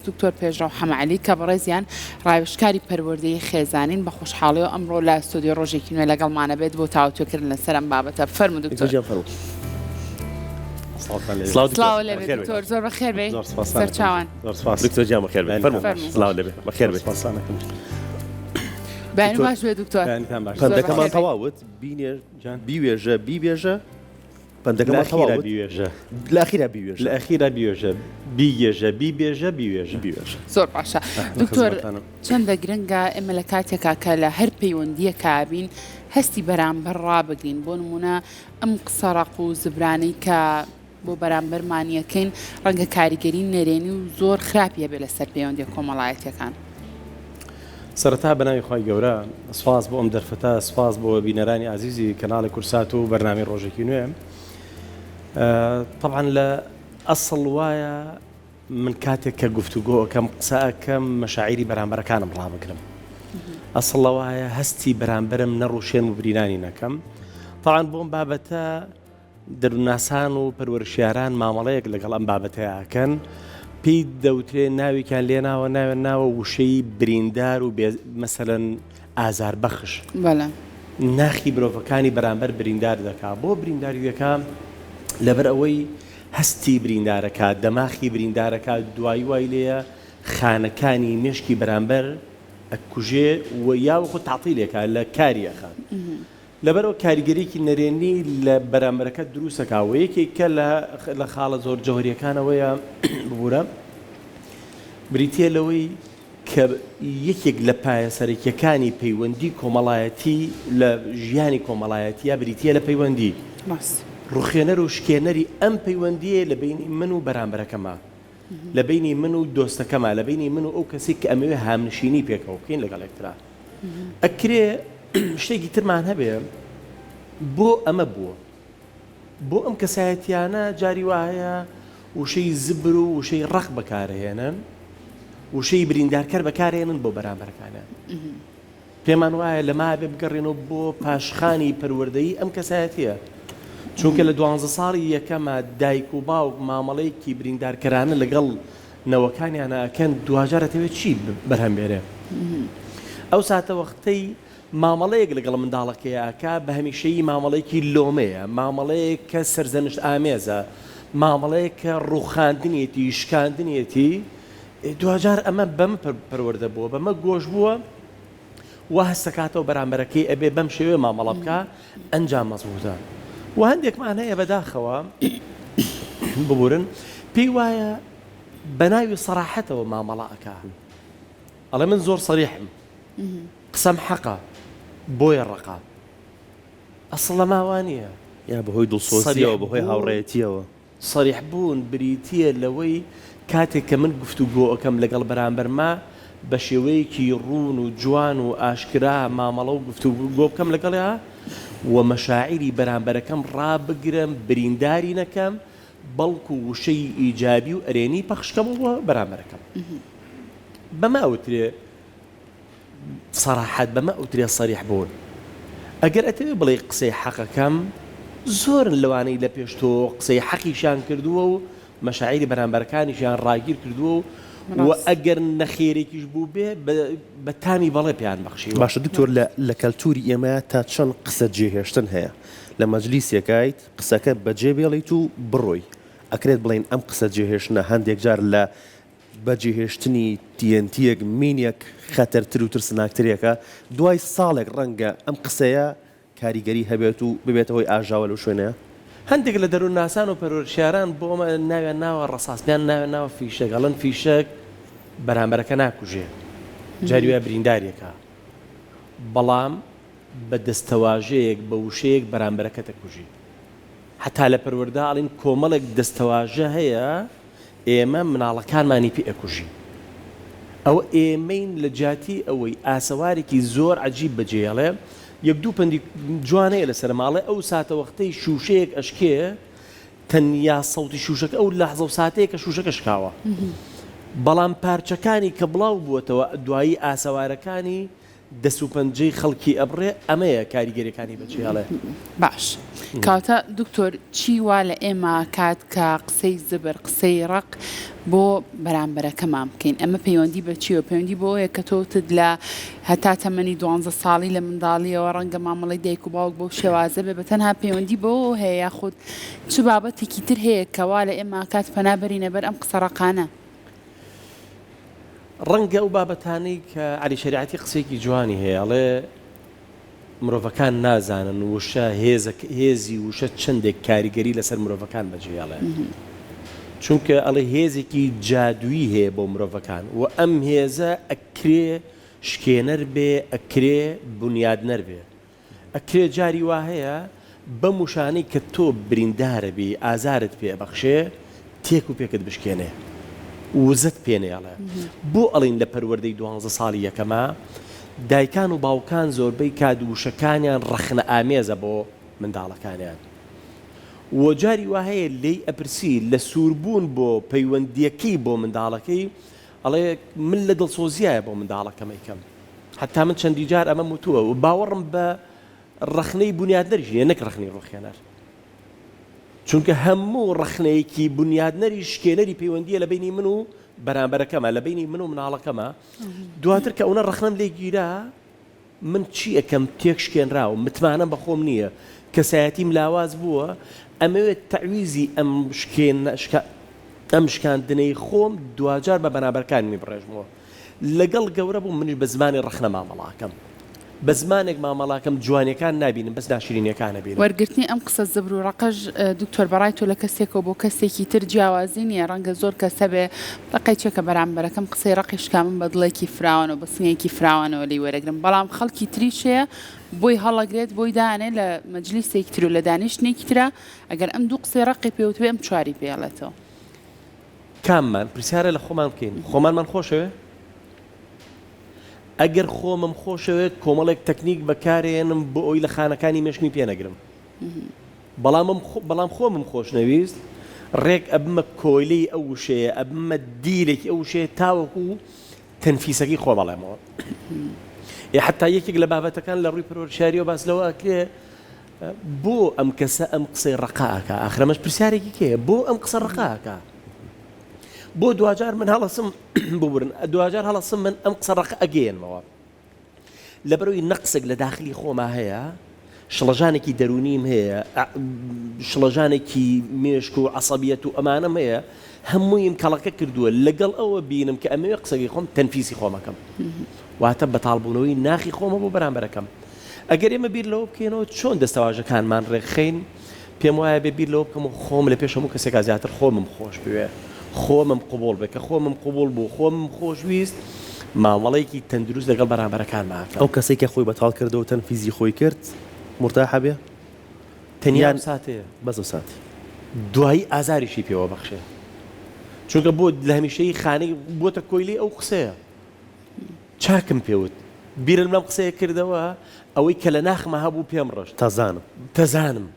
دکتۆر پێشڕەو حەمەعەلی کە بەڕێزیان ڕاوێژکاری پەروەردەیی خێزانین، بە خۆشحاڵیەوە ئەمڕۆ لە ستۆدیۆی ڕۆژێکی نوێ لەگەڵمانە بێت بۆ تاوتوێکردن لەسەر ئەم بابەتە. فەرموو دکتۆر. دکتۆر گیان فەرموو. سڵاوتان لێ بێت. سڵاو دکتۆر. سڵاو لێ بێت بەخێر بێی. دکتۆر، زۆر بەخێر بێی. زۆر سپاستان ئەکەم. سەرچاوان. زۆر سپاس. دکتۆر گیان بەخێر بێی. فەرموو. فەرموو. سڵاو لێ بێ. بەخێر زۆر بێی. سپاستان ئەکەم. بەیانی دکتۆر. باش بێ دکتۆر. بەیانیتان باش. زۆر پەندەکەمان بەخێر بێی. تەواو وت، بینێ گیان. بیوێژە بیبێژە. لە پەندەکەمان ئەخیرا تەواو وت. بیوێژە. لە ئەخیرا بیوێژە. لە ئەخیرا بیوێژە. بیگێژە بیبێژە بیوێژە. بیوێژە. زۆر باشە لە دکتۆر خزمەتتانم. چەندە گرنگە ئێمە لە کاتێکا کە لە هەر پەیوەندییەکا بین هەستی بەرامبەر ڕابگرین بۆ نموونە ئەم قسە ڕەق و زبرانەی کە بۆ بەرامبەرمان یەکەین ڕەنگە کاریگەری نەرێنی و زۆر خراپی هەبێ لەسەر پەیوەندیە کۆمەڵایەتیەکان. سەرەتا بەناوی خوای گەورە سوپاس بۆ ئەم دەرفەتە سوپاس بۆ بینەرانی ئازیزی کەناڵی کورسات و بەرنامەی ڕۆژێکی نوێ تەبعەن لە ئەسڵ وایە من کاتێک کە گفتوگۆ ئەکەم قسە ئەکەم مەشاعیری بەرامبەرەکانم ڕابگرم ئەسڵ لەوایە هەستی بەرامبەرم نەڕوشێن و برینانی نەکەم تاوان بۆم بابەتە دەروونناسان و پەروەرشیاران مامەڵەیەک لەگەڵ ئەم بابەتەیا ئەکەن، پێی دەوترێ ناوێکیان لێناوە ناویان ناوە وشەی بریندار و بێ مەسەلەن ئازاربەخش. بەڵێ. ناخی مرۆڤەکانی بەرامبەر بریندار دەکا. بۆ برینداری دەکا؟ لەبەر ئەوەی هەستی بریندارەکا، دەماخی بریندارەکا، دوایی وای لێیە خانەکانی مێشکی بەرامبەر ئەکوژێ و یاوەخود تەعتیلێکا لە کاری ئەخات. لەبەرئەوە کاریگەریەکی نەرێنی لە بەرامبەرەکەت دروست ئەکا و یەکێکە لە خاڵە زۆر جەوهەریەکان ئەوەیە ببورە بریتیە لەوەی کە یەکێک لە پایە سەرەکیەکانی پەیوەندی کۆمەڵایەتی لە ژیانی کۆمەڵایەتیە بریتیە لە پەیوەندی ڕوخێنەر و شکێنەری ئەم پەیوەندیە لە بینی من و بەرامبەرەکەما لە بینی من و دۆستەکەما لە بینی من و ئەو کەسێک کە ئەمەوێ هامنشینی پێکەوە بکەین لەگەڵ یەکترا ئەکرێ شتێکی ترمان هەبێ بۆ ئەمە بووە بۆ ئەم کەسایەتیانە جاری وا هەیە وشەی زبر و وشەی ڕەق بەکارهێنن وشەی بریندارکەر بەکارهێنن بۆ بەرامبەرەکانیان پێمان وایە لەما بێ بگەڕێنەوە بۆ پاشخانی پەروەردەیی ئەم کەسایەتیە چونکە لە دوانزە ساڵی یەکەمە دایک و باوک مامەڵەیەکی بریندارکەرانە لەگەڵ نەوەکانیانە ئەکەن دواجار ئەتەوێت چی بەرهەم بێنێ ئەو ساتەوەختەی مامەڵەیەک لەگەڵ منداڵەکەی ئەکا بە هەمیشەیی مامەڵەیەکی لۆمەیە مامەڵەیەک کە سەرزەنشت ئامێزە مامەڵەیەک کە ڕووخاندنیەتی شکاندنیەتی دواجار ئەمە بەم پەروەردە بووە بەمە گۆش بووە وا هەستەکاتەوە بەرامبەرەکەی ئەبێ بەم شێوەیە مامەڵە بکا ئەنجام مەزبووتە و هەندێکمان هەیە بەداخەوە ببورن پێی وایە بەناوی سەراحەتەوە مامەڵە ئەکا ئەڵێ من زۆر سەریحم قسەم حەقە بۆیە ڕەقە ئەسڵ لەما وا نییە. یا بەهۆی دڵسۆزیەوە بەهۆی هاوڕێیەتیەوە. سەریح بوون بریتییە لەوەی کاتێک کە من گفتوگۆ ئەکەم لەگەڵ بەرامبەرما بە شێوەیەکی ڕوون و جوان و ئاشکرا مامەڵە و گفتوگۆ بکەم لەگەڵیا و مەشاعیری بەرامبەرەکەم ڕابگرم برینداری نەکەم بەڵکو وشەی ئیجابی و ئەرێنی پەخش کەمەوە بۆ بەرامبەرەکەم. بەمە ئەوترێ سەراحەت بەمە ئەوترێ سەریح بوون. ئەگەر ئەتەوێ بڵێی قسەی حەقەکەم، زۆرن لەوانەی لە پێش تۆ قسەی حەقیشیان کردووە و مەشاعیری بەرامبەرەکانیشیان ڕاگیر کردووە و و ئەگەر نەخێرێکیش بووبێ بە تامی بەڵێ پێیان بەخشیوە. باشە دکتۆر لە لە کەلتوری ئێمە تا چەند قسە جێهێشتن هەیە؟ لە مەجلیسێکایت قسەکە بەجێ بێڵیت و بڕۆی، ئەکرێت بڵێین ئەم قسە جێهێشتنە هەندێک جار لە بەجێهێشتنی تیەنتییەک مینێک خەتەرتر و ترسناکترێکە، دوای ساڵێک ڕەنگە ئەم قسەیە کاریگەری هەبێت و ببێتە هۆی ئاژاوە لەو شوێنەیا. هەندێک لە دەروونناسان و پەروەرشیاران بۆ ئەمە ناویان ناوە ڕەساس یان ناویان ناوە فیشەک، ئەڵێن فیشەک بەرامبەرەکە ناکوژێ، جاری وایە برینداریەکا، بەڵام بە دەستەواژەیەک، بە وشەیەک بەرامبەرەکەت ئەکوژی. هەتا لە پەروەردە ئەڵێن کۆمەڵێک دەستەواژە هەیە ئێمە مناڵەکانمانی پێ ئەکوژین. ئەوە ئێمەین لە جیاتی ئەوەی ئاسەوارێکی زۆر عەجیب بەجێیەڵێ، یەک دوو پەندی جوان هەیە لەسەر ئەمە ئەڵێ ئەو ساتەوەختەی شووشەیەک ئەشکێ تەنیا سەوتی شووشەکە ئەو لەحزە و ساتەیە کە شووشەکە شکاوە بەڵام پارچەکانی کە بڵاو بووەتەوە دوایی ئاسەوارەکانی دەس و پەنجەی خەڵکی ئەبڕێ ئەمەیە کاریگەریەکانی بەجێ ئەڵێ. باش. کەواتە دکتۆر چی وا لە ئێمە کات کە قسەی زبر، قسەی ڕەق بۆ بەرامبەرەکەمان بکەین؟ ئەمە پەیوەندی بە چیەوە؟ پەیوەندی بەوەیە کە تۆ وتت لە هەتا تەمەنی دوانزە ساڵی لە منداڵیەوە ڕەنگە مامەڵەی دایک و باوک بەو شێوازە بێ، بە تەنها پەیوەندی بەوەوە هەیە یاخود چ بابەتێکی تر هەیە کە وا لە ئێمە کات پەنا بەرینە بەر ئەم قسە ڕەقانە؟ ڕەنگە ئەو بابەتانەی کە عەلی شەریعەتی قسەیەکی جوانی هەیە ئەڵێ مرۆڤەکان نازانن وشە هێزە هێزی وشە چەندێک کاریگەری لەسەر مرۆڤەکان بەجێهێڵێ چونکە ئەڵێ هێزێکی جادوویی هەیە بۆ مرۆڤەکان و ئەم هێزە ئەکرێ شکێنەر بێ ئەکرێ بونیادنەر بێ ئەکرێ جاری وا هەیە بەم وشانەی کە تۆ بریندارەبی ئازارت پێ ئەبەخشێ تێک و پێکت بشکێنێ وزەت پێ نەیەڵێ بۆ ئەڵین لە پەروەردەی دوانزە ساڵی یەکەما دایکان و باوکان زۆربەی کات وشەکانیان ڕەخنە ئامێزە بۆ منداڵەکانیان و جاری وا هەیە لێی ئەپرسی لە سووربوون بۆ پەیوەندیەکەی بۆ منداڵەکەی ئەڵێ من لە دڵسۆزیایە بۆ منداڵەکەم ئەیکەم حەتا من چەندی جار ئەمەم وتووە و باوەڕم بە ڕەخنەی بونیادنەریش نییە نەک ڕەخنەی ڕوخێنەر چونکە هەموو ڕەخنەیەکی بونیادنەری شکێنەری پەیوەندیە لە بینی من و بەرامبەرەکەمە لە بینی من و مناڵەکەمە دواتر کە ئەوە ڕەخنەم لێ گیرا من چی ئەکەم تێکشکێنراوم متمانەم بە خۆم نییە کەسایەتیم لاواز بووە ئەمەوێت تەعویزی ئەم شکێن ئەم شکاندنەی خۆم دواجار بە بەرامبەرەکانمی بڕێژمەوە لەگەڵ گەورە بووم منیش بە زمانی ڕەخنە مامەڵاکەم بە زمانێک مامەڵاکەم جوانیەکان نابینم بەس ناشرینیەکان ئەبینم. وەرگرتنی ئەم قسە زبر و ڕەقەش دکتۆر بەڕای تۆ لە کەسێکەوە بۆ کەسێکی تر جیاوازی نییە ڕەنگە زۆر کەس هەبێ ڕقی چیە کە بەرامبەرەکەم قسەی ڕەقیش کا من بە دڵێکی فراوان و بە سنگێکی فراوانەوە لێی وەرەگرم بەڵام خەڵکی تریش هەیە بۆی هەڵەگرێت بۆی دانێ لە مەجلیسێکی تر و لە دانیشتنێکی ترا ئەگەر ئەم دوو قسەی ڕەقی پێ وتبێ ئەم چواری پێ ئەڵێتەوە. کاممان؟ پرسیارە لە خۆمان بکەین خۆمانمان خۆشەوێ؟ ئەگەر خۆمم خۆشەوێت کۆمەڵێک تەکنیک بەکارێنم بۆ ئەوی لە خانەکانی مێشکمی پێ نەگرم بەڵامم بەڵام خۆمم خۆشنەویست ڕێک ئەبمە کۆیلەی ئەو وشەیە ئەبمە دیلێکی ئەو وشەیە تاوەکو تەنفیسەکەی خۆم ئەڵێمەوە ئێ حتا یەکێک لە بابەتەکان لە ڕووی پەروەردشاریەوە باس لەوە ئەکرێ بۆ ئەم کەسە ئەم قسەی ڕەقە ئەکا ئاخر ئەمەش پرسیارێکی کێیە بۆ ئەم قسە ڕەقە ئەکا بۆ دواجار من هەڵەسم ببورن دواجار هەڵەسم من ئەم قسە ڕەقە ئەگەیەنمەوە لەبەرەوەی نەقسێک لە داخلی خۆما هەیە شڵەژانێکی دەروونیم هەیە شڵەژانێکی مێشک و عەسەبیەت و ئەمانەم هەیە هەموویم کەڵەکە کردووە لەگەڵ ئەوە بینم کە ئەمەوێ قسەکەی خۆم تەنفیسی خۆمەکەم واتە بەتاڵبوونەوەی ناخی خۆمە بۆ بەرامبەرەکەم ئەگەر ئێمە بیر لەوە بکەینەوە چۆن دەستەواژەکانمان ڕێکخەین، پێم وایە بێ بیر لەوە بکەم و خۆم لە پێش هەموو کەسێکا زیاتر خۆمم خۆش بوێ، خۆمم قبوڵ بێ، کە خۆمم قبوڵ بوو، خۆمم خۆش ویست، مامەڵەیەکی تەندروست لەگەڵ بەرامبەرەکانما ئەکەم. ئەو کەسەی کە خۆی بەتاڵ کردەوە و تەنفیزی خۆی کرد، مورتاحە بێ؟ تەنیا ئەو ساتەیە. بەس ئەو ساتەی. دوایی ئازاریشی پێوە بەخشێ. چونکە بۆ لە هەمیشەیی خانەی بۆتە کۆیلەی ئەو قسەیە. چاکم پێ وت. بیرم لەم قسەیە کردەوە، ئەوەی کە لە ناخما هەبوو پێم ڕشت. تەزانم. تەزانم.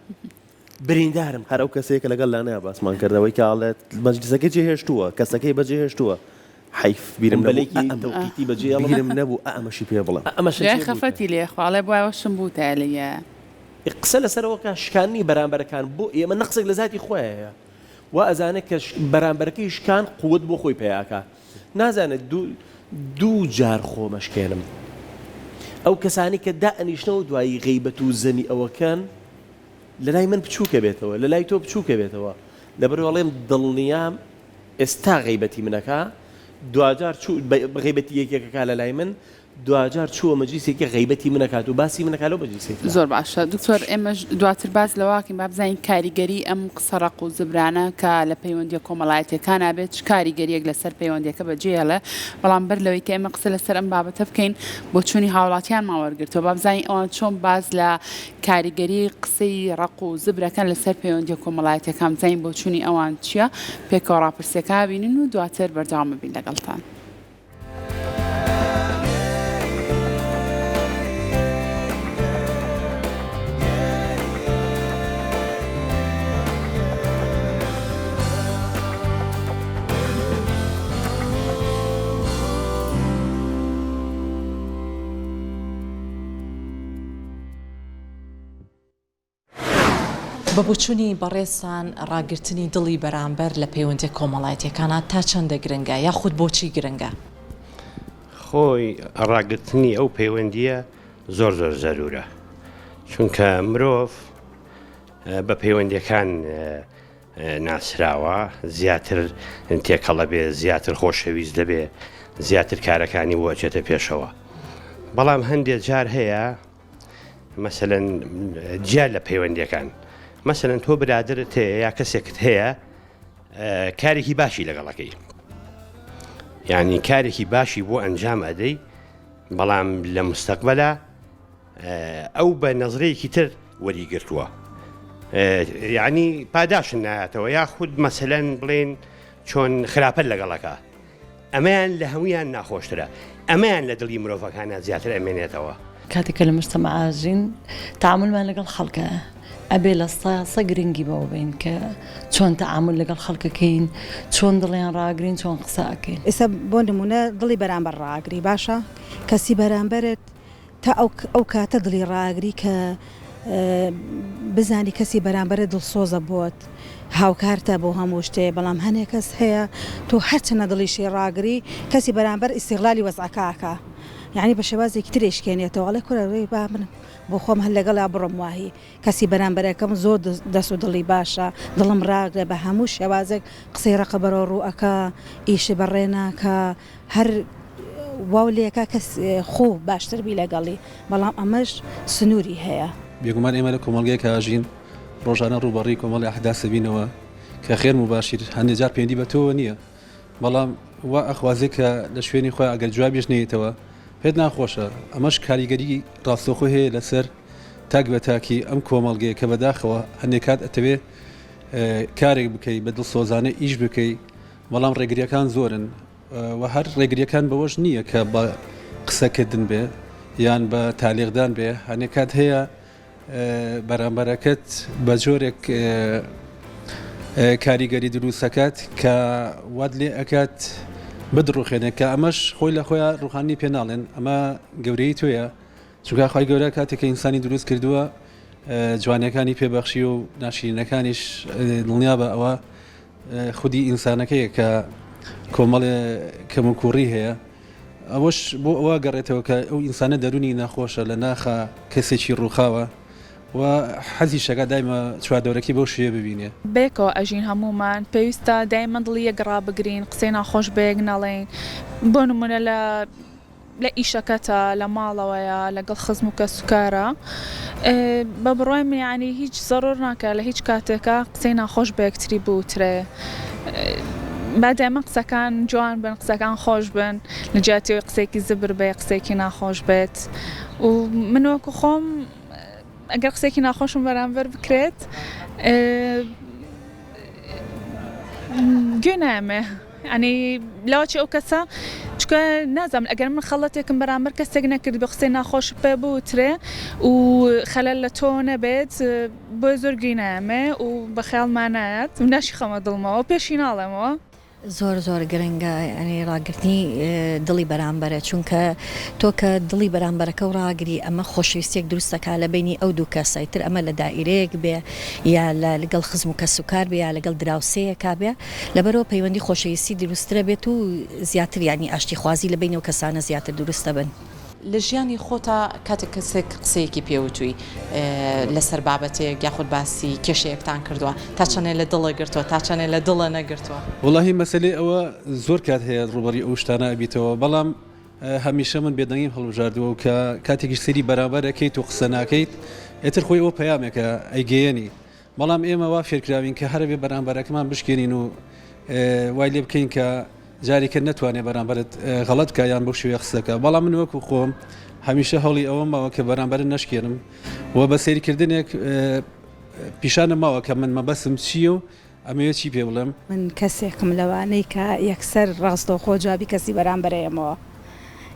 بریندارم هەر کرد. ئەو کەسەیە کە لەگەڵ لانەیا باسمان کرد، ئەوەی کە ئەڵێت مەجلیسەکەی جێهێشتووە، کەسەکەی بەجێهێشتووە. حەیف بیرم نەبوو قومبەلەیەکی ئەئەم تەوقیتی بەجێ ئەڵێم. بیرم نەبوو ئەئەمەشی پێ بڵێم. ئەئەمەشت دوای پێ بوتە. خەفەتی لێ خوا ئەڵێ بوایە وەشم بوتایە لە یە. قسە لەسەر ئەوە کە شکاندنی بەرامبەرەکان بۆ ئێمە نەقسێک لە زاتی خۆیایە. وا ئەزانێ کە بەرامبەرەکەی شکان قوت بۆ خۆی پەیا ئەکا. نازانێت دوو جار خۆم ئەشکێنم. ئەو کەسانەی کە دائەنیشنەوە دوایی غەیبەت و زەمی ئەوەکەن لەلای من بچووکە بێتەوە لەلای تۆ بچووکە بێتەوە لەبەرئەوە ئەڵێم دڵنیام ئێستا غەیبەتی منەکا دواجار چوو غەیبەتی یەکێکەکا لەلای من دواجار چووە مەجلیسێکی غەیبەتی من ئەکات و باسی من ئەکات لەو مەجلیسەی ترا. زۆر باشە دکتۆر ئێمەش دواتر باس لەوەکەین با بزانین کاریگەری ئەم قسە ڕەق و زبرانە کە لە پەیوەندیە کۆمەڵایەتیەکانا بێت چ کاریگەریەک لەسەر پەیوەندیەکە بەجێهێڵێ بەڵام بەر لەوەی کە ئێمە قسە لەسەر ئەم بابەتە بکەین بۆچوونی هاوڵاتیانمان وەرگرتووە با بزانین ئەوان چۆن باس لە کاریگەری قسەی ڕەق و زبرەکەن لەسەر پەیوەندیە کۆمەڵایەتیەکان بزانین بۆچوونی ئەوان چیە پێکەوە ڕاپرسیەکە بینین و دواتر بەردەوام بین لەگەڵتان. بە بۆچوونی بەڕێزتان ڕاگرتنی دڵی بەرامبەر لە پەیوەندیە کۆمەڵایەتیەکانا تا چەندە گرنگە یاخود بۆچی گرنگە؟ خۆی ڕاگرتنی ئەو پەیوەندیە زۆر زۆر زەرورە چونکە مرۆڤ بە پەیوەندیەکان ناسراوە زیاتر تێکەڵە بێ زیاتر خۆشەویست دەبێ زیاتر کارەکانی بۆ ئەچێتە پێشەوە بەڵام هەندێک جار هەیە مەسەلەن جیا لە پەیوەندیەکان مەسەلەن تۆ برادرت هەیە یا کەسێکت هەیە کارێکی باشی لەگەڵەکەی یعنی کارێکی باشی بۆ ئەنجام ئەدەی بەڵام لە مستەقبلە ئەو بە نەزرەیەکی تر وەری گرتووە یعنی پاداشن نایەتەوە یاخود مەسەلەن بڵێن چۆن خراپەت لەگەڵەکە ئەمەیان لە هەموویان ناخۆشترە، ئەمەیان لە دڵی مرۆڤەکانا زیاتر ئەمێنێتەوە. کاتێک کە لە مجتەمەع ئەژین تەعامولمان لەگەڵ خەڵکە ئەبێ لە سا سە گرنگی بەوە بەین کە چۆن تەعامول لەگەڵ خەڵکەکەین چۆن دڵیان ڕاگرین چۆن قسە ئەکەین. ئێستا بۆ نموونە دڵی بەرامبەر ڕاگری باشە کەسی بەرامبەرت تا ئەو کاتە دڵی ڕائەگری کە بزانی کەسی بەرامبەرت دڵسۆزە بۆت هاوکارتە بۆ هەموو شتێ بەڵام هەنێ کەس هەیە تۆ هەرچەنە دڵیشی ڕاگری کەسی بەرامبەر ئیستیغلالی وەزعەکە ئەکا یانی بە شێوازێکی تر ئەیشکێنێتەوە ئەڵێ کورە وەی با من بۆ خۆم هەر لەگەڵیا بڕۆم واهی کەسی بەرامبەرەکەم زۆر دەست و دڵی باشە دڵم ڕاگرە بە هەموو شێوازێک قسەی ڕەقە بەرەو ڕوو ئەکا ئیشی بەڕێ ناکا هەر واو لێکا کەس خۆ باشتر بی لەگەڵی بەڵام ئەمەش سنوری هەیە. بێگومان ئێمە لە کۆمەڵگەیەکا ئەژین ڕۆژانە ڕووبەڕووی کۆمەڵی ئەحداس ئەبینەوە کە غێر موباشیر هەندێ جار پەیوەندی بە تۆوە نییە بەڵام وا ئەخوازێ کە لە شوێنی خۆی ئەگەر جوابیش نەیەتەوە پێت ناخۆشە ئەمەش کاریگەری ڕاستەوخۆی هەیە لەسەر تاک بە تاکی ئەم کۆمەڵگەیە کە بەداخەوە هەندێ کات ئەتەوێ کارێک بکەی بە دڵسۆزانە ئیش بکەی بەڵام ڕێگریەکان زۆرن و هەر ڕێگریەکان بەوەش نییە کە بە قسەکردن بێ یان بە تالیقدان بێ هەنێ کات هەیە بەرامبەرەکەت بە جۆرێک کاریگەری دروستەکات کە وات لێ ئەکات بدڕوخێنێت کە ئەمەش خۆی لە خۆیان ڕوخانی پێ ناڵێن ئەمە گەورەی تۆیە چونکە خوای گەورە کاتێک کە ئینسانی دروست کردووە جوانیەکانی پێ بەخشی و ناشرینەکانیش دڵنیابە ئەوە خودی ئینسانەکەیە کە کۆمەڵێ کەموکوڕی هەیە ئەوەش بۆ ئەوە گەڕێتەوە کە ئەو ئینسانە دەرونی ناخۆشە لە ناخە کەسێکی ڕووخاوە و حەزی شەکا دایمە چواردەورەکەی بەو شێوەیە ببینێ. بەیەکەوە ئەژین هەموومان پێویستە دایمەن دڵی یەک ڕابگرین قسەی ناخۆش بەیەک نەڵێین بۆ نمونە لە لە ئیشەکەتە لە ماڵەوەیە لەگەڵ خزم و کەسوکارە بە بڕوای من یانی هیچ زەڕور ناکا لە هیچ کاتێکا قسەی ناخۆش بە یەکتری بوترێ با دایمەن قسەکان جوان بن قسەکان خۆش بن لە جیاتی ئەوەی قسەیەکی زبر بێ قسەیەکی ناخۆش بێت و من وەکو خۆم ئەگەر قسەیەکی ناخۆشم بەرامبەر بکرێت گوێ نایەمێ یانی لەوەچی ئەو کەسە چکە نازانم ئەگەر من خەڵەتێکم بەرامبەر کەسێک نەکرد بە قسەی ناخۆش پێ بوترێ و خەلەل لە تۆ نەبێت بۆ زۆر گوێی نایەمێ و بە خەیاڵما نایەت و ناشی خەمە دڵمەوە پێشی ناڵێمەوە. زۆر زۆر گرنگە یانی ڕاگرتنی دڵی بەرامبەرە چونکە تۆ کە دڵی بەرامبەرەکەو ڕاگری ئەمە خۆشەویستیەک دروست دەکات لە بەینی ئەو دوو کەسە ئیتر ئەمە لە دائیرەیەک بێ یا لە لەگەڵ خزم و کەسوکار بێ یا لەگەڵ دراوسێیەکا بێ لەبەرئەوە پەیوەندی خۆشەویستی دروستترە بێت و زیاتر یانی ئاشتیخوازی لە بەینی ئەو کەسانە زیاتر دروستە بن. لە ژیانی خۆتا کاتێک کەسێک قسەیەکی پێ وتووی لەسەر بابەتێک یاخود باسی کێشەیەکتان کردووە تا چەنێ لە دڵە گرتووە تا چەنێ لە دڵە نەگرتووە؟ وەڵاهی مەسەلەی ئەوە زۆر کات هەیە ڕووبەڕوی ئەو شتانە ئەبیتەوە بەڵام هەمیشە من بێدەنگیم هەڵبژاردووە و کە کاتێکیش سەیری بەرامبەر ئەکەیت و قسە ناکەیت ئیتر خۆی ئەوە پەیامێکە ئەیگەیەنی بەڵام ئێمە وا فێرکراوین کە هەرەبێ بەرامبەرەکەمان بشکێنین و وای لێ بکەین کە جارێکە نەتوانێت بەرامبەرت غەڵەت بکە یان بەو شێوەیە قسە بکە بەڵام من وەکو خۆم هەمیشە هەوڵی ئەوەم ماوە کە بەرامبەرت نەشکێنم و بە سەیرکردنێک پیشانم ماوە کە من مەبەستم چییە و ئەمەوێت چی پێ بڵێم. من کەسێکم لەوانەی کە یەکسەر ڕاستەوخۆ جوابی کەسی بەرامبەر ئەیەمەوە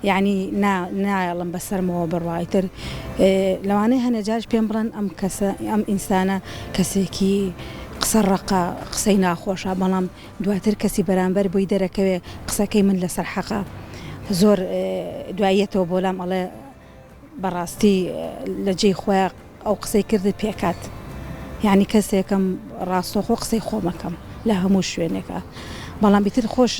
یانی نا نایەڵم بەسەرمەوە بڕوا ئیتر لەوانەیە هەنێ جاریش پێم بڵێن ئەم کەسە ئەم ئینسانە کەسێکی قسە ڕەقە قسەی ناخۆشە بەڵام دواتر کەسی بەرامبەر بۆی دەرەکەوێ قسەکەی من لەسەر حەقە زۆر دواییەتەوە بۆ لام ئەڵێ بەڕاستی لە جێی خۆیا ئەو قسەی کردت پێکات. یانی کەسێکم ڕاستەوخۆ قسەی خۆمەکەم لە هەموو شوێنێکا بەڵام ئیتر خۆش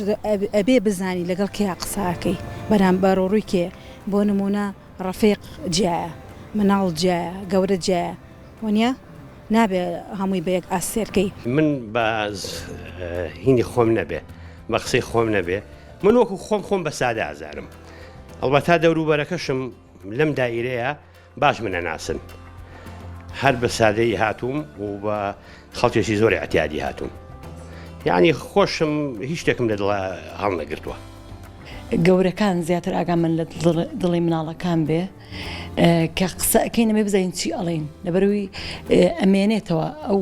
ئەبێ بزانی لەگەڵ کێیا قسە ئەکەی بەرام بەرەوڕووی کێ بۆ نموونە ڕەفیق جیایە مناڵ جیایە گەورە جیایە وەنیە نابێ هەمووی بە یەک ئاست سێرکەی. من بە هینی خۆم نەبێ بە قسەی خۆم نەبێ من وەکو خۆم خۆم بە سادە ئەزانم ئەڵبەتا دەوروبەرەکەشم لەم دائیرەیە باش من ئەناسن هەر بە سادەیی هاتووم و بە خەڵکێکی زۆر اعتیادی هاتووم یعنی خۆشم هیچ شتێکم لە دڵ هەڵنەگرتووە. گەورەکان زیاتر ئاگامان لە دڵی مناڵەکان بێ کە قسە ئەکەین ئەمێ بزانین چی ئەڵێین لەبەرەوەی ئەمێنێتەوە ئەو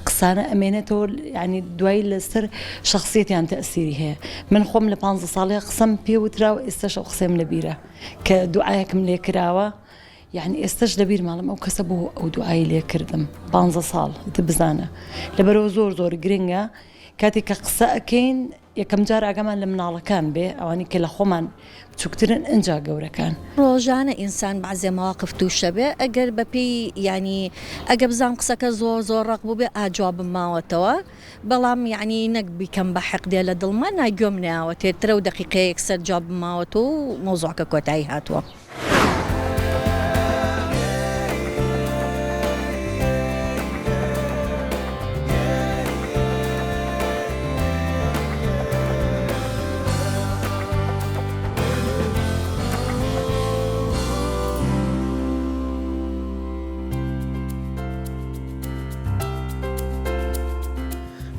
قسانە ئەمێنێتەوە ینی دوایی لەسەر شخصیتیان تەسیری هەیە من خۆم لە پ ساڵێ قسەم پێ وتراوە ئێستاش ئەو قسەم لەبیرە کە دوعایەکم لێ کراوە یعنی ئێستش لەبیر ماڵم ئەو کەسە بۆ ئەو دوعای لێ کردم پ ساڵ بزانە لەبەرەوە زۆر زۆر گرنگە کاتێک کە قسە ئەکەین یەکەم جار ئاگامان لە مناڵەکان بێ ئەوانی کە لە خۆمان بچوکترن ئنجا گەورەکان. ڕۆژانە ئینسان بەعزێ مەواقف توشەبێ ئەگەر بە پێی یانی ئەگە بزانم قسەکە زۆر زۆر ڕەق بوبێ ئا جوابم ماوەتەوە بەڵام یانی نەک بیکەم بە حقدێ لە دڵما نا گوێم نەیاوەتێ ترەو دەقیقەیە یەکسەر جوابم ماوەتەوە و مەوزوعەکە کۆتایی هاتوە.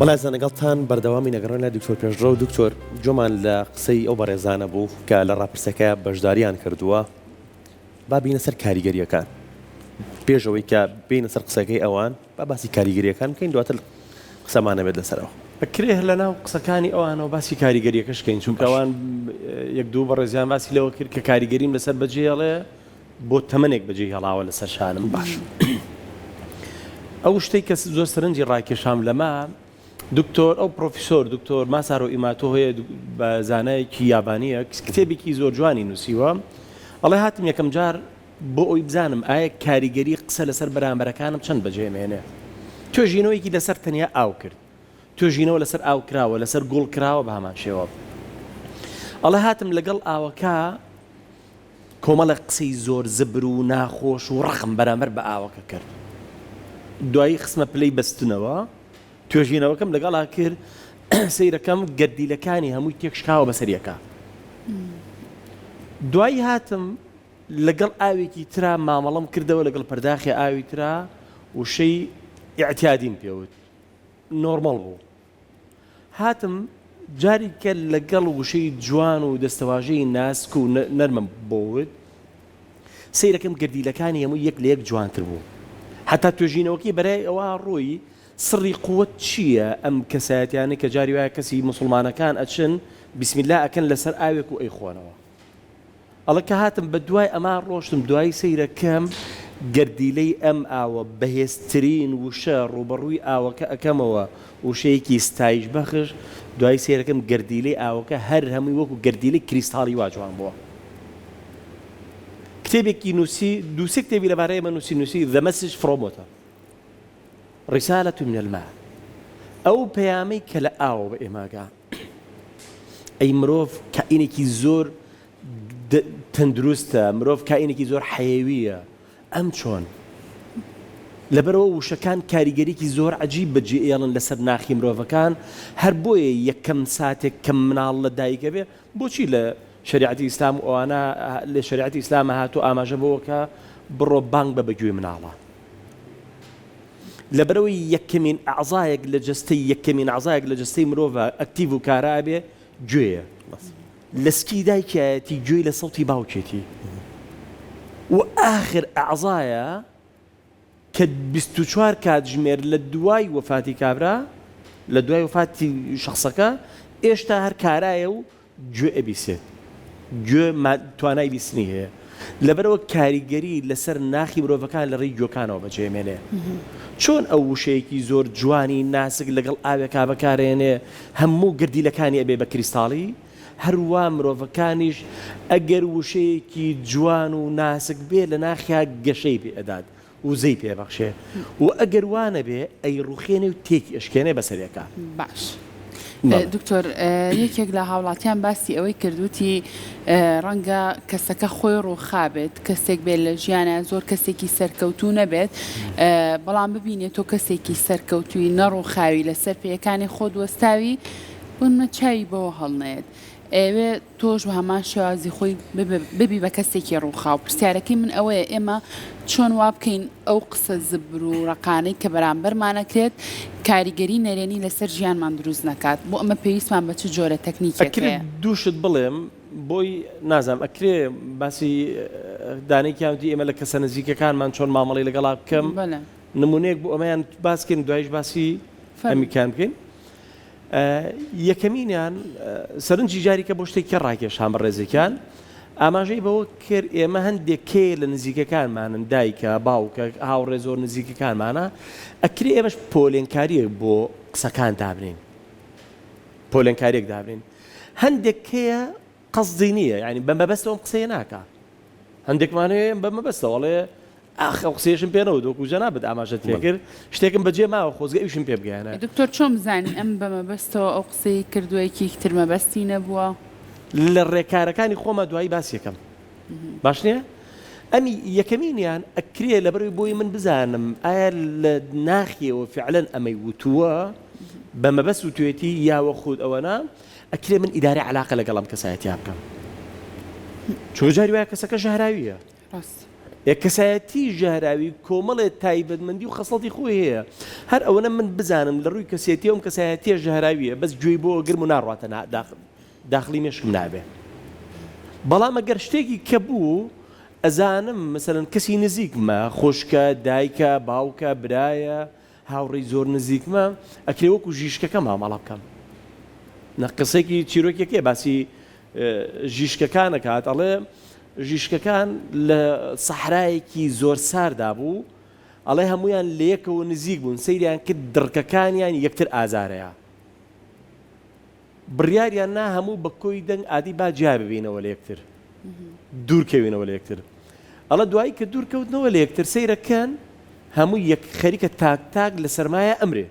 بەڵێ ئازیزان لەگەڵتان بەردەوامی نەگەڕێن لای دکتۆر پێشڕەو دکتۆر گوێمان لە قسەی ئەو بەڕێزانە بوو کە لە ڕاپرسەکە بەشداریان کردووە با بینە سەر کاریگەریەکان پێش ئەوەی کە بینە سەر قسەکەی ئەوان با باسی کاریگەریەکان بکەین دواتر قسەمان نەبێت لەسەرەوە. ئەکرێ هەر لەناو قسەکانی ئەوانەوە باسی کاریگەریەکەش کەین چونکە ئەوان یەک دوو بەڕێزیان باسی لەوە کرد کە کاریگەریم لەسەر بەجێڵێ بۆ تەمەنێک بەجێی هێڵاوە لەسەر شانم باش ئەو شتەی کە زۆر سەرنجی ڕاکێشام لەمە دکتۆر ئەو پرۆفیسۆر دکتۆر ماسارۆ ئیماتۆ هەیە بە زانایەکی یابانیە کتێبێکی زۆر جوانی نووسیوە ئەڵێ هاتم یەکەم جار بۆ ئەوی بزانم ئایا کاریگەری قسە لەسەر بەرامبەرەکانم چەند بەجێمێنێ توێژینەوەیەکی لەسەر تەنیا ئاو کرد توێژینەوە لەسەر ئاو کراوە لەسەر گوڵ کراوە بە هەمان شێوە ئەڵێ هاتم لەگەڵ ئاوەکە کۆمەڵێک قسەی زۆر زبر و ناخۆش و ڕەقم بەرامبەر بە ئاوەکە کرد. دوایی خستمە پلەی بەستنەوە، توێژینەوەکەم لەگەڵا کرد، سەیرەکەم گەردیلەکانی هەمووی تێکشکاوە بەسەر یەکا. دوایی هاتم لەگەڵ ئاوێکی ترا مامەڵەم کردەوە لەگەڵ پەرداخی ئاوی ترا وشەی ئیعتیادیم پێوت نۆرمەڵ بوو. هاتم جاری کە لەگەڵ وشەی جوان و دەستەواژەی ناسک و نەرمم بۆ وت، سەیرەکەم گەردیلەکانی هەمووی یەک لە یەک جوانتر بوو. هەتا توێژینەوەکەی بەرای ئەوە ڕۆی سڕی قوت چییە ئەم کەسایەتیانەی کە جاری وایە کەسی موسڵمانەکان ئەچن بیسمیلا ئەکەن لەسەر ئاوێک و ئەیخۆنەوە. ئەڵێ کە هاتم بە دوای ئەما ڕۆشتم دوایی سەیرە کەم گەردیلەی ئەم ئاوە بەهێزترین وشە ڕووبەڕووی ئاوەکە ئەکەمەوە وشەیەکی ستایش بەخش دوایی سەیرەکەم گەردیلەی ئاوەکە هەر هەمووی وەکو گەردیلەی کریستاڵی وا جوان بووە کتێبێکی نووسی دوو سێ کتێبی لەبارەی ئەمە نووسی نووسی The Message From Water رسالة من الماء ئەو پەیامەی کە لە ئاوە بە ئێمە ئەگا ئەی مرۆڤ کائینێکی زۆر تەندروستە، مرۆڤ کائینێکی زۆر حەیەوییە، ئەم چۆن؟ لەبەرئەوە وشەکان کاریگەریی زۆر عەجیب بەجێئێڵن لەسەر ناخی مرۆڤەکان، هەر بۆیە یەکەم ساتێک کە مناڵ لە دایک ئەبێ، بۆچی لە شەریعەتی ئیسلام و ئەوانە لە شەریعەتی ئیسلامە هاتووە ئاماژە بەوە کە بڕۆ بانگ بە بە گوێی مناڵە. لەبەرئەوەی یەکەمین ئەعزایەک لە جەستەی یەکەمین ئەعزایەک لە جەستەی مرۆڤە ئەکتیڤ و کارا ئەبێ گوێیە. لە سکی دایکیایەتی گوێی لە سەوتی باوکێتی و ئاخر ئەعزایە کە 24 کاتژمێر لە دوای وەفاتی کابرا لە دوای وەفاتی شخصەکە ئێشتا هەر کارایە و گوێ ئەبیسێت گوێ توانای بیستنی هەیە لەبەرئەوە کاریگەری لەسەر ناخی مرۆڤەکان لە ڕێی گوێکانەوە بەجێمێنێ چۆن ئەو وشەیەکی زۆر جوانی ناسک لەگەڵ ئاوێکا بەکارێنێ هەموو گردیلەکانی ئەبێ بە کریستاڵی هەروا مرۆڤەکانیش ئەگەر وشەیەکی جوان و ناسک بێ لە ناخیا گەشەی پێ ئەدات. وزەی پێ بەخشێ و ئەگەر وا نەبێ ئەیڕوخێنێ و تێکی ئەشکێنێ بەسەر یەکا. باش دکتۆر یەکێک لە هاوڵاتیان باسی ئەوەی کرد وتی ڕەنگە کەسەکە خۆی ڕووخابێت کەسێک بێت لە ژیانە زۆر کەسێکی سەرکەوتوو نەبێت بەڵام ببینێت تۆ کەسێکی سەرکەوتووی نەڕووخاوی لەسەر پێیەکانی خۆت وەستاوی بۆ نمونە چاوی بەوە هەڵنەیەت ئەیەوێ تۆش بە هەمان شێوازی خۆی ببی بە کەسێکی ڕووخاو. پرسیارەکەی من ئەوەیە ئێمە چۆن وا بکەین ئەو قسە زبر و ڕەقانەی کە بەرامبەرمان ئەکرێت کاریگەری نەرێنی لەسەر ژیانمان دروست نەکات؟ بۆ ئەمە پێویستمان بە چ جۆرە تەکنیکێک ئەکرێ هەیە؟ دوو شت بڵێم بۆی نازانم ئەکرێ باسی دانەیەکیان وتی ئێمە لە کەسە نزیکەکانمان چۆن مامەڵەی لەگەڵا بکەم بەلێ. نمونەیەک بۆ ئەمەیان باس کەین دوایش باسی فەرموو. ئەمیکان بکەین. یەکەمینیان سەرنجی جاریکە بۆ شتێکی ڕاکێشان بەڕێزێکیان ئاماژەی بەوە کرد ئێمە هەندێک کێ لە نزیکەکانمانن دایکە باوکە هاوڕێ زۆر نزیکەکانمانە ئەکرێ ئێمەش پۆلێنکاریەک بۆ قسەکان دابنین پۆلێنکاریەک دابنین هەندێک کێیە قەزدی نییە یعنی بە مەبەستەوەم قسەیە ناکە هەندێکمان هەیە بە مەبەستەوە ئەڵێ ئاخ ئەو قسەیەشم پێ نەوت وەکو جەنابت ئاماژەت پێ کرد شتێکم بەجێ ماوە خۆزگە ئەویشم پێ بگەیەنایە. دکتۆر چۆن بزانین ئەم بە مەبەستەوە ئەو قسەی کردووە یەکێکی تر مەبەستی نەبووە؟ لە ڕێکارەکانی خۆما دوایی باسی ئەکەم باش نییە؟ ئەمی یەکەمینیان ئەکرێ لەبەرئەوەی بۆی من بزانم ئایا لە ناخیەوە فعلەن ئەمەی وتووە بە مەبەست وتوێتی یا وەخود ئەوەنا ئەکرێ من ئیدارەی عەلاقە لەگەڵ ئەم کەسایەتیە بکەم چونکە جاری وایە کەسەکە ژەهراویە. ڕاست. ئێ کەسایەتی ژەهراوی کۆمەڵێ تایبەتمەندی و خەسڵەتی خۆی هەیە هەر ئەوەنە من بزانم لە ڕووی کەسێتیەوە ئەم کەسایەتیە ژەهراویە بەس گوێی بۆ ئەگرم و ناڕواتە داخڵی مێشکم نابێ بەڵام ئەگەر شتێکی کە بوو ئەزانم مەسەلەن کەسی نزیکمە خوشکە دایکە باوکە برایە هاوڕێی زۆر نزیکمە ئەکرێ وەکو ژیشکەکە مامەڵە بکەم نە قسێکی چیرۆکێکەیە باسی ژیشکەکان ئەکات ئەڵێ ژیشکەکان لە سەحرایەکی زۆر ساردا بوو ئەڵێ هەمویان لە یەکەوە نزیک بوون سەیریان کرد دڕکەکانیان یەکتر ئازارەیە بڕیاریان نا هەموو بە کۆی دەنگ ئادی با جیا ببینەوە لە یەکتر دوور کەوینەوە لە یەکتر ئەڵە دوایی کە دوور کەوتنەوە لە یەکتر سەیرەکەن هەموو یەک خەریکە تاک تاک لە سەرمایە ئەمرێ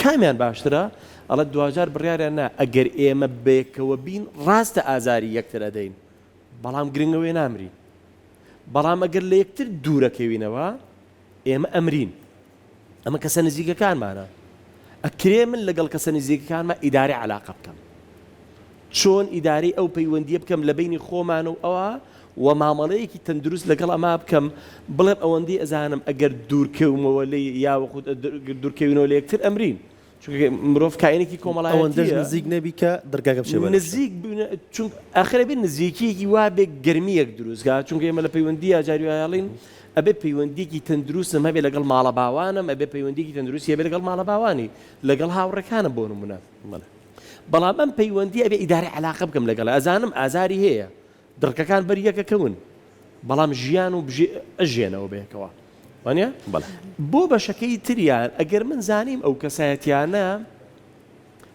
کامیان باشترە؟ ئەڵێ دواجار بڕیاریان نا ئەگەر ئێمە بەیەکەوە بین ڕاستە ئازاری یەکتر ئەدەین بەڵام گرنگ ئەوەیە نامرین بەڵام ئەگەر لە یەکتر دوورەکەوینەوە ئێمە ئەمرین ئەمە کەسە نزیکەکانمانە ئەکرێ من لەگەڵ کەسە نزیکەکانمە ئیدارەی علاقە بکەم چۆن ئیدارەی ئەو پەیوەندیە بکەم لە بەینی خۆمان و ئەوا و مامەڵەیەکی تەندروست لەگەڵ ئەما بکەم بڵێم ئەوەندەی ئەزانم ئەگەر دوورکەومەوە لێی یاوەخود دوورکەوینەوە لە یەکتر ئەمرین چونکە مرۆڤ کائینێکی ئەوەندەش کۆمەڵایەتیە نزیک نەبی کە دڕگاکە بچێ بەنەشە. نزیک بووینە چون ئاخر ئەبێ نزیکیەکی وا بێ گەرمیەک دروست کا چونکە ئێمە لە پەیوەندییا جاری وایە ئەڵێین ئەبێ پەیوەندیەکی تەندروستم هەبێ لەگەڵ ماڵە باوانم ئەبێ پەیوەندیەکی تەندروستی هەبێ لەگەڵ ماڵە باوانی لەگەڵ هاوڕێکانم بۆ نمونە بەڵێ. بەڵام ئەم پەیوەندیە ئەبێ ئیدارەی عەلاقە بکەم لەگەڵی ئەزانم ئازاری هەیە دڕکەکان بەر یەکەکەون بەڵام ژیان و بژێ ئەژێنەوە بەیەکەوە وانە بەڵێ. بۆ بەشەکەی تریان ئەگەر من زانیم ئەو کەسایەتیانە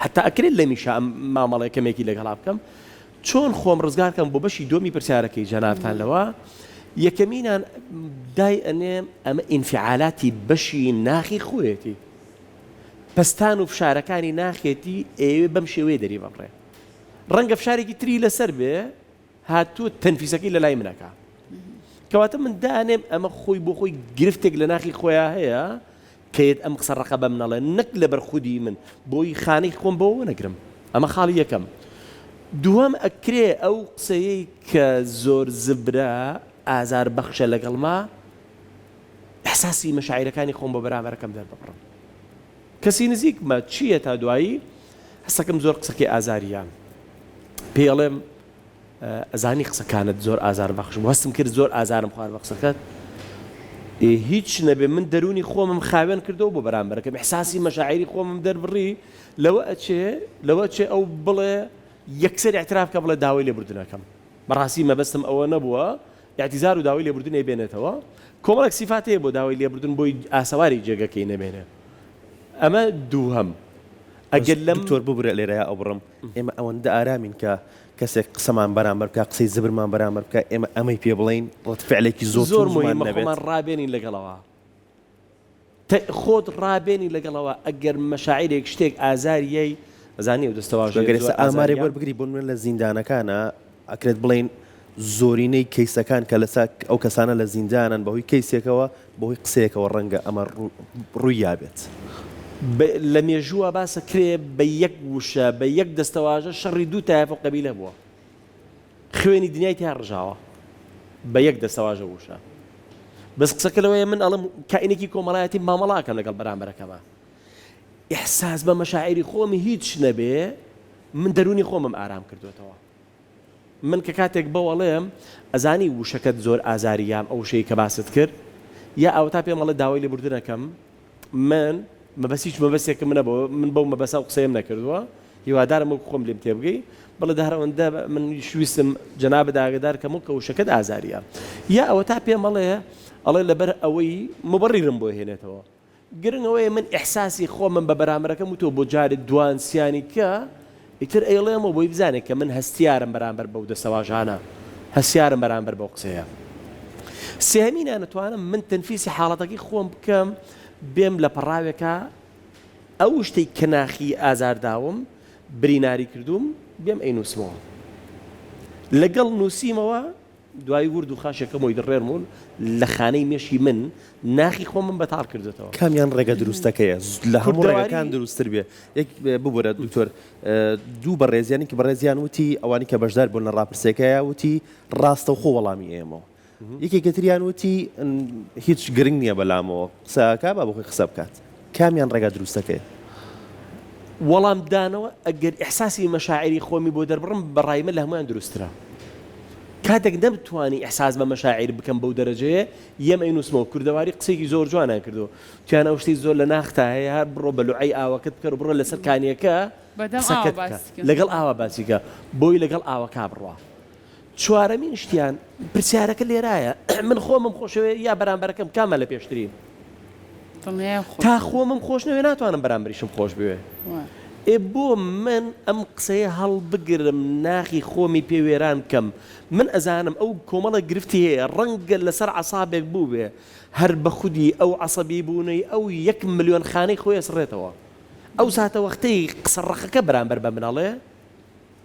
هەتا ئەکرێت لەمیشا ئەم مامەڵەیە کەمێکی لەگەڵا بکەم چۆن خۆم ڕزگار کەم بۆ بەشی دووەمی پرسیارەکەی جەنابتان لەوە یەکەمینان دای ئەنێم ئەمە ئینفعالاتی بەشی ناخی خۆیەتی پەستان و فشارەکانی ناخێتی ئەیەوێ بەم شێوەیە دەریببڕێ ڕەنگە فشارێکی تری لەسەر بێ هاتووە تەنفیسەکەی لە لای منەکە کەواتە من دانێم ئەمە خۆی بۆ خۆی گرفتێک لە ناخی خۆیان هەیە کەیت ئەم قسە ڕەقە بەم نەڵێ نەک لەبەر خودی من بۆی خانەی خۆم بەوە نەگرم ئەمە خاڵی یەکەم دووەم ئەکرێ ئەو قسەیەی کە زۆر زبرە ئازار بەخشە لەگەڵما ئیحساسی مەشاعیرەکانی خۆم بۆ بەرامبەرەکەم دەرببڕم کەسی نزیکمە چییە تا دوایی هەستەکەم زۆر قسەکەی ئازاریە پێی ئەڵێم ئەزانی قسەکانت زۆر ئازار بەخش بوو هەستم کرد زۆر ئازارم خوارد بە قسەکەت هیچ نەبێ من دەرونی خۆمم خاوێن کردەوە بۆ بەرامبەرەکەم احساسی مەشاعری خۆمم دەربڕی لەوە ئەچێ لەوە چێ ئەو بڵێ یەکسەر اعتراف کە بڵێ داوای لێبوردنەکەم بەڕاستی مەبەستم ئەوە نەبووە ئیعتیزار و داوای لێبوردن ئەیبێنێتەوە، کۆمەڵێک سیفات هەیە بۆ داوای لێبوردن بۆی ئاسەواری جێگەکەی نەمێنێ ئەمە دووهەم بەس ئەگەر لەم. دکتۆر ببورە لێرەیا ئەبڕم ئێمە ئەوەندە ئارامین کە. کەسێک قسەمان بەرامبەر بکا قسەی زبرمان بەرامبەر بکا ئێمە ئەمەی پێ بڵێین ڕەد فعلێکی زۆر زۆر توندمان مهمە نەبێت؟ خۆمان ڕابێنین لەگەڵەوە تە خۆت ڕابێنی لەگەڵەوە ئەگەر مەشاعیرێک شتێک ئازاری یەی ئەزانی ئەو دەستەواژەیە گەر ئێستا زۆر ئامارێک ئازاریە. وەربگری بۆ نمونە لە زیندانەکانا ئەکرێت بڵێین زۆرینەی کەیسەکان کە لەسا ئەو کەسانە لە زیندانن بەهۆی کەیسێکەوە بەهۆی قسەیەکەوە ڕەنگە ئەمە ڕووی یابێت. بە لە مێژووە باسە کرێ بە یەک وشە بە یەک دەستەواژە شەڕی دوو تایەفە و قەبیلە بووە خوێنی دنیای تیا ڕژاوە بە یەک دەستەواژە و وشە بەس قسەکە لەوەیە من ئەڵێم کائینێکی کۆمەڵایەتی مامەڵە ئەکەم لەگەڵ بەرامبەرەکەما ئیحساس بە مەشاعیری خۆمی هیچ نەبێ من دەروونی خۆمم ئارام کردوێتەوە من کە کاتێک بەو ئەڵێم ئەزانی وشەکەت زۆر ئازاری یام ئەو وشەی کە باست کرد یا ئەوەتا پێم ئەڵێ داوای لێبوردن ئەکەم من مەبەست هیچ مەبەستێکم نەبوو من بەو مەبەسە ئەو قسەیەم نەکردووە هیوادارم وەک خۆم لێم تێبگەی بەڵێ دە هەر ئەوەندە منیش ویستم جەنابت ئاگادار کەم و کە وشەکەت ئازاریە یا ئەوەتا پێم ئەڵێ ئەڵێ لەبەر ئەوەی مبەڕیرم بۆ هێنێتەوە گرنگ ئەوەیە من ئیحساسی خۆمم بە بەرامبەرەکەم وتووە بۆ جارێ دوان سیانی کە ئیتر ئەیڵێمەوە بۆی بزانێ کە من هەستیارم بەرامبەر بەو دەستەواژانە هەستیارم بەرامبەر بەو قسەیە. سێهەمینان ئەتوانم من تەنفیسی حاڵەتەکەی خۆم بکەم بێم لە پەڕاوێکا ئەو شتەی کە ناخی ئازار داوم بریناری کردووم بێم ئەینووسمەوە لەگەڵ نووسیمەوە دوای ورد و خاشێکەم و ئیدڕێرم و لە خانەی مێشکی من ناخی خۆمم بەتاڵ کردۆتەوە. کامیان ڕێگە دروستەکەیە لە هەموو کوردەواری. ڕێگەکان دروستتر بێ؟ یەک ببورە دکتۆر دوو بەڕێزیان یەکی بەڕێزیان وتی ئەوانی کە بەشدار بوون لە ڕاپرسیەکەیا وتی ڕاستەوخۆ وەڵامی ئێمەوە یەکێکی تریان وتی هیچ گرنگ نییە بەلامەوە قسە ئەکا با بۆخۆی قسە بکات کامیان ڕێگا دروستەکەیە؟ وەڵام دانەوە ئەگەر ئیحساسی مەشاعیری خۆمی بۆ دەربڕم بە ڕای من لە هەموویان دروستترە. کاتێک نەمتوانی ئیحساس بە مەشاعیر بکەم بەو دەرەجەیە یەم ئەینووسمەوە. کوردەواری قسەیەکی زۆر جوانیان کردووە وتیان ئەو شتەی زۆر لە ناختا هەیە هەر بڕۆ بە لوعەی ئاوەکەت بکەر و بڕۆ لەسەر کانییەکە بەدەم ئاوە قسەکەت بکە باسی کە. لەگەڵ ئاوا باسی کە بۆی لەگەڵ ئاوەکا بڕوا. چوارەمین شتیان پرسیارەکە لێرایە من خۆمم خۆشەوێ یا بەرامبەرەکەم کامە لە پێشترین؟ دڵنیایە خۆت. تا خۆمم خۆش نەوێ ناتوانم بەرامبەریشم خۆش بوێ. ئێ بۆ من ئەم قسەیە هەڵبگرم ناخی خۆمی پێ وێران بکەم من ئەزانم ئەو کۆمەڵێک گرفتی هەیە ڕەنگە لەسەر عەسابێک بووبێ هەر بە خودی ئەو عەسەبی بوونەی ئەو یەک ملیۆن خانەی خۆی ئەسڕێتەوە ئەو ساتەوەختەی قسە ڕەقەکە بەرامبەر بە من ئەڵێ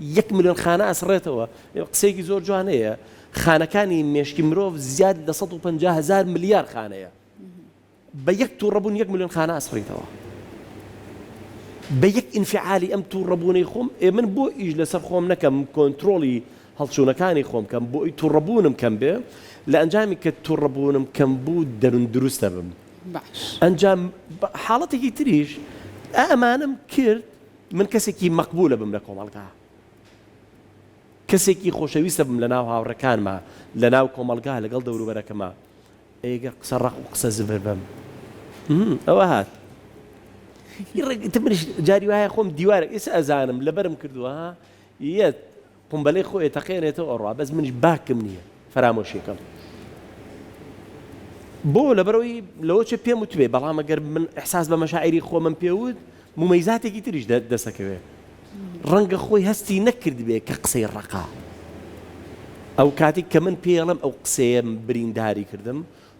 یەک ملیۆن خانە ئەسڕێتەوە. قسەیەکی زۆر جوان هەیە، خانەکانی مێشکی مرۆڤ زیاد لە 150 هەزار ملیار خانەیە. بە یەک تووڕەبوون یەک ملیۆن خانە ئەسڕیتەوە. بە یەک ئینفعالی ئەم تووڕەبوونەی خۆم، ئێ من بۆ ئیش لەسەر خۆم نەکەم، کۆنترۆڵی هەڵچوونەکانی خۆم کەم، بۆ ئەوی تووڕەبوونم کەم بێ، لە ئەنجامی کە تووڕەبوونم کەم بوو دەروون دروست دەبم. باش. ئەنجام حاڵەتێکی تریش ئا ئەمانەم کرد، من کەسێکی مەقبولە بم لە کۆمەڵگا، کەسێکی خۆشەویستە بم لە ناو هاوڕێکانما، لە ناو کۆمەڵگا لەگەڵ دەوروبەرەکەما، ئەی گەر قسە ڕەق و قسە زبر بم؟ ئەوە هات. منیش جاری وایە خۆم دیوارێک ئێستا ئەزانم لەبەرم کردووە ها یەت قومبەلەی خۆی ئەتەقێنێتەوە ئەڕوا بەس منیش باکم نییە فەرامۆشی کەم بۆ لەبەرەوەی لەوە چێ پێم وتبێ بەڵام ئەگەر من ئەحساس بە مەشاعیری خۆمم پێوت مومەیزاتێکی تریش دەسەکەوێ ڕەنگە خۆی هەستی نەکردبێ کە قسەی ڕەقا ئەو کاتێک کە من پێڵم ئەو قسەیەم برینداری کردم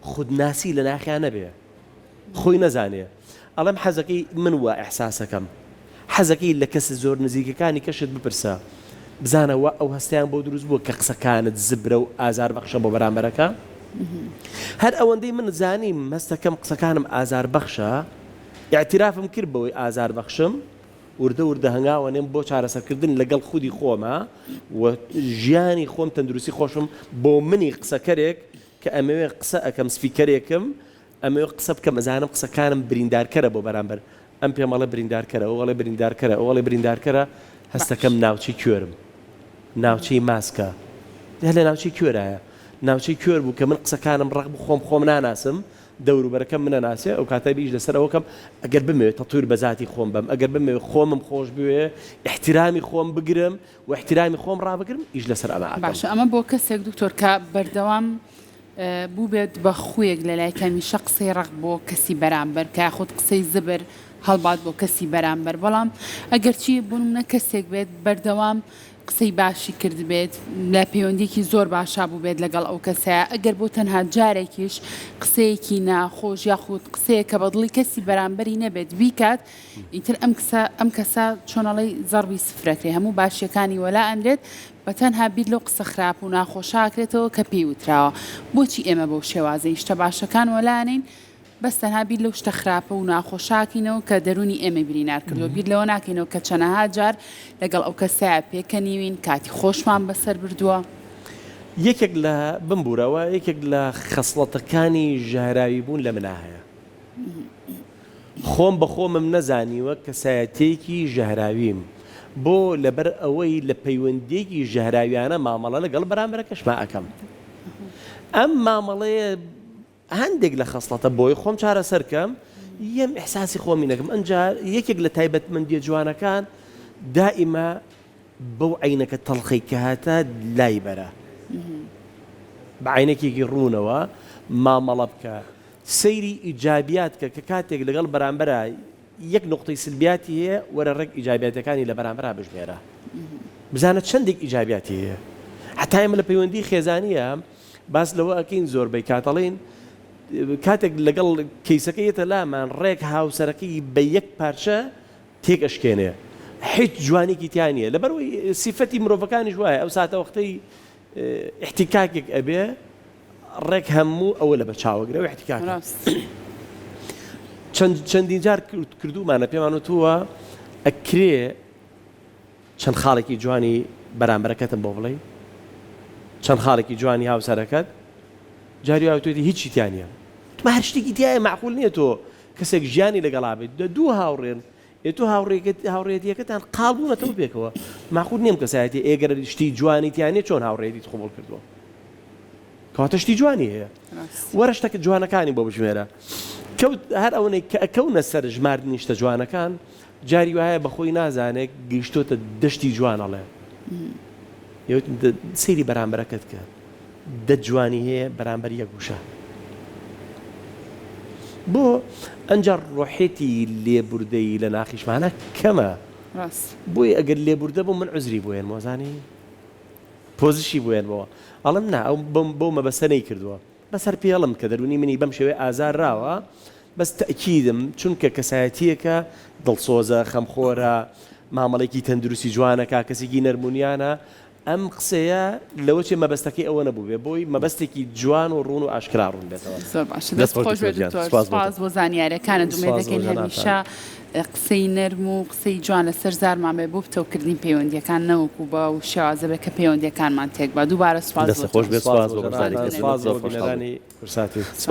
خودناسی لە ناخیان نەبێ خۆی نەزانێ ئەڵێم حەزەکەی من وا ئیحساسەکەم حەزەکەی لە کەسە زۆر نزیکەکانی کەشت بپرسە بزانە وا ئەو هەستەیان بۆ دروست بووە کە قسەکانت زبرە و ئازار بەخشە بۆ بەرامبەرەکە هەر ئەوەندەی من زانیم هەستەکەم قسەکانم ئازار بەخشە ئیعترافم کرد بەوەی ئازار بەخشم وردە وردە هەنگاوەنێم بۆ چارەسەرکردن لەگەڵ خودی خۆما و ژیانی خۆم تەندروستی خۆشم بۆ منی قسەکەرێک کە ئەمەوێ قسە ئەکەم سپیکەرێکم ئەمەوێ قسە بکەم ئەزانم قسەکانم بریندارکەرە بۆ بەرامبەر ئەم پێم ئەڵێ بریندارکەرە ئەو ئەڵێ بریندارکەرە ئەو ئەڵێ بریندارکەرە هەستەکەم ناوچەی کوێرم ناوچەی ماسکە هەر لە ناوچەی کوێرایە ناوچەی کوێر بوو کە من قسەکانم ڕەق بوو خۆم خۆم ناناسم دەوروبەرەکەم منەناسێ ئەو کاتە بیش لەسەر ئەوە کەم ئەگەر بمەوێ تەتویر بە زاتی خۆم بەم ئەگەر بمەوێ خۆمم خۆش بوێ ئیحترامی خۆم بگرم و ئیحترامی خۆم ڕابگرم ئیش لەسەر ئەمە ئەکەم. باشە ئەمە بۆ کەسێک دکتۆر کە بەردەوام بووبێت بە خوویەک لەلای کە هەمیشە قسەی ڕەق بۆ کەسی بەرامبەر بکا یاخود قسەی زبر هەڵبات بۆ کەسی بەرامبەر بەڵام ئەگەرچی بۆ نمونە کەسێک بێت بەردەوام. قسەی باشی کردبێت لە پەیوەندیەکی زۆر باشا بووبێت لەگەڵ ئەو کەسەیا ئەگەر بۆ تەنها جارێکیش قسەیەکی ناخۆش یاخود قسەیەک کە بەدڵی کەسی بەرامبەری نەبێت بیکات ئیتر ئەم کسە ئەم کەسە چۆنەڵی زەڕبی سفرەکرێ هەموو باشیەکانی وەلا ئەنرێت بە تەنها بیر لەو قسە خراپ و ناخۆشە ئەکرێتەوە کە پێی وتراوە بۆچی ئێمە بەو شێوازەی شتە باشەکان وەلا ئەنێین بەس تەنها بیر لەو شتە خراپە و ناخۆشە ئەکەینەوە کە دەروونی ئێمەی برینار کردووە، بیر لەوە ناکەینەوە کە چەنەها جار لەگەڵ ئەو کەسەیا پێکەنیوین، کاتی خۆشمان بەسەر بردووە. یەکێک لە، بمبورە، ئەوە یەکێک لە خەسڵەتەکانی ژەهراوی بوون لە منا هەیە. خۆم بە خۆمم نەزانیوە کەسایەتییەکی ژەهراویم. بۆ؟ لەبەر ئەوەی لە پەیوەندییەکی ژەهراویانە مامەڵە لەگەڵ بەرامبەرەکەشما ئەکەم. ئەم مامەڵەیە هەندێک لە خەسڵەتە بۆی خۆم چارەسەر کەم یەم ئیحساسی خۆمی نەکەم ئەنجا یەکێک لە تایبەتمەندیە جوانەکان دائیمە بەو عینەکە تەڵخەی کە هاتە لای بەرە بە عینەکێکی ڕوونەوە مامەڵە بکە سەیری ئیجابیات کە کە کاتێک لەگەڵ بەرامبەرە یەک نقطەی سلبیاتی هەیە وەرە ڕێک ئیجابیاتەکانی لە بەرامبەرا بژمێرە بزانە چەندێک ئیجابیاتی هەیە حتا ئێمە لە پەیوەندی خێزانیە باس لەوە ئەکەین زۆربەی کات ئەڵێین کاتێک لەگەڵ کەیسەکە یەتە لامان ڕێک هاوسەرەکەی بە یەک پارچە تێک ئەشکێنێ هیچ جوانێکی تیا نییە لەبەرئەوەی سیفەتی مرۆڤەکانیش وایە ئەو ساتەوەختەی ئیحتیکاکێک ئەبێ ڕێک هەموو ئەوە لەبەر چاوەگرە و ئیحتیکاکە چەند چەندین جار کردوومانە پێمان وتووە ئەکرێ چەند خاڵێکی جوانی بەرامبەرەکەتم بۆ بڵێی؟ چەند خاڵێکی جوانی هاوسەرەکەت؟ جاری وایە وتوێتی هیچی تیا نییە. وتم هەر شتێکی تیایە مەعقول نییە تۆ کەسێک ژیانی لەگەڵا بێت دە دوو هاوڕێن ئێ تۆ هاوڕێکەت هاوڕێیەتییەکەتان قاڵ بوونەتەوە پێکەوە مەعقول نییە ئەم کەسایەتیە ئێ گەر شتی جوانی تیا نییە چۆن هاوڕێیەتیت قبوڵ کردووە؟ کەواتە شتی جوانی هەیە وەرە شتە جوانەکانی بۆ بژمێرە کەوت هەر ئەوەنەی کە ئەکەونە سەر ژماردنی شتە جوانەکان جاری وایە بە خۆی نازانێ گەیشتۆتە دەشتی جوان ئەڵێ سەیری بەرامبەرەکەت کە دە جوانی هەیە بەرامبەر یەک وشە بۆ ئەنجا ڕۆحێتی لێبوردەیی لە ناخیشمانە کەمە بۆیە ئەگەر لێبوردە بوو من عوزری بۆ هێنمەوە زانی پۆزشی بۆ هێنمەوە ئەڵێم نا ئەو بەو مەبەستە نەیکردووە بەسەر پێڵم کە دەروونی منی بەم شێوەیە ئازار راوە بەس تەئکیدم چونکە کەسایەتییەکە دڵسۆزە خەمخۆرە مامەڵێکی تەندروستی جوانەکا کەسێکی نەرمونیانە ئەم قسەیە لەوەچێ مەبەستەکەی ئەوە نەبووبێ بۆی مەبەستێکی جوان و ڕوون و ئاشکرا ڕوون بێتەوە. زۆر باشە دەست خۆش بێت دکتۆر سوپاس بۆ زانیاریەکانت ئومێد دەکەین هەمیشە قسەی نەرم و قسەی جوان لەسەر زارمان بێت بۆ پتەوکردنی پەیوەندیەکان نەوەکو بەو شێوازە بێت کە پەیوەندیەکانمان تێک با دووبارە سوپاس بۆ دەست خۆش بێت تۆ. سوپاس بۆ بەشداریکردنت سوپاس زۆر بۆ خۆشحاڵ بووین. بینەرانی کورساتی. سوپاس.